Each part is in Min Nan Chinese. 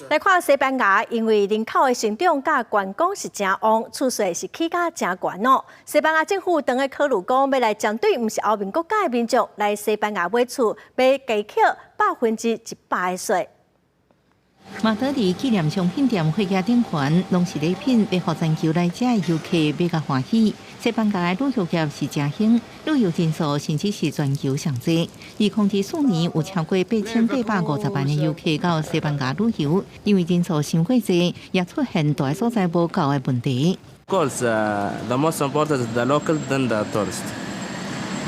來看西班牙，因為人口的成長佮觀光是誠旺，厝稅是起價誠懸哦。西班牙政府當咧考慮講，欲來針對毋是歐盟國家的民眾來西班牙買厝，欲加扣100%的稅。馬德里紀念商品店貨架頂懸，攏是禮品，欲予全球來遮的遊客買甲歡喜。西班牙的旅遊業是誠興，旅遊人數甚至是全球上濟。2024年有超過8850萬的遊客到西班牙旅遊，因為人數傷過濟，也出現蹛所在無夠的問題。 Of course, the most important is the local than the tourist.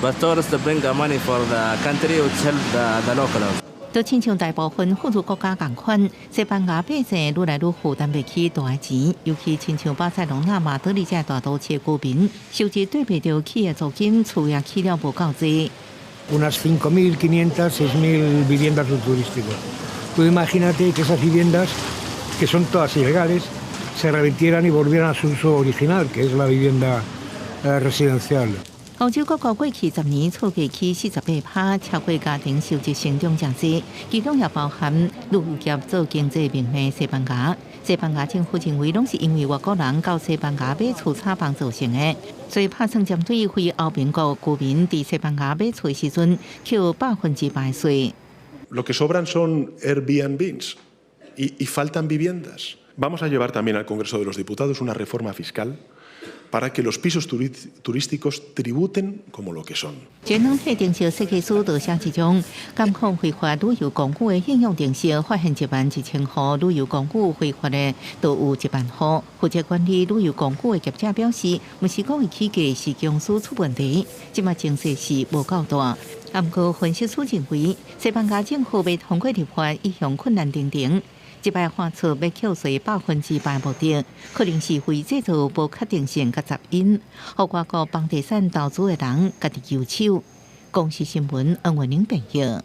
But tourists bring the money for the country, which help the locals. 就親像大部分富裕國家仝款，西班牙百姓愈來愈負擔袂起大的錢，尤其親像巴塞隆納、馬德里這大都市的居民，收入對袂著起的租金，厝也起了無夠濟。 Unas 5.500, 6.000 viviendas turísticos. Tú imagínate que esas viviendas, que son todas ilegales, se revirtieran y volvieran a su uso original, que es la vivienda residencial. 歐洲各國過去10年厝價起48%，超過家庭收入成長誠濟，其中也包含旅遊業做經濟命脈西班牙。西班牙政府認為，攏是因為外國人到西班牙買厝炒房造成的，所以拍算針對非歐盟國居民佇西班牙買厝的時陣，扣100%稅。 Lo que sobran son Airbnbs y faltan viviendas. Vamos a llevar también al Congreso de los Diputados una reforma fiscal para que los pisos turísticos tributen como lo que son。這軟體程式設計師就寫一種監控非法旅遊公寓的應用程式，發現1萬1千戶旅遊公寓非法的，就有1萬戶。負責管理旅遊公寓的業者表示，毋是講伊起價是公司出問題，這馬徵稅是無夠大。毋過分析師認為，西班牙政府欲通過立法一向困難重重。這擺喊出欲扣稅100%目的，可能是為製造無確定性佮雜音，予外國房地產投資的人家己揪手。公視新聞，恩文玲編譯。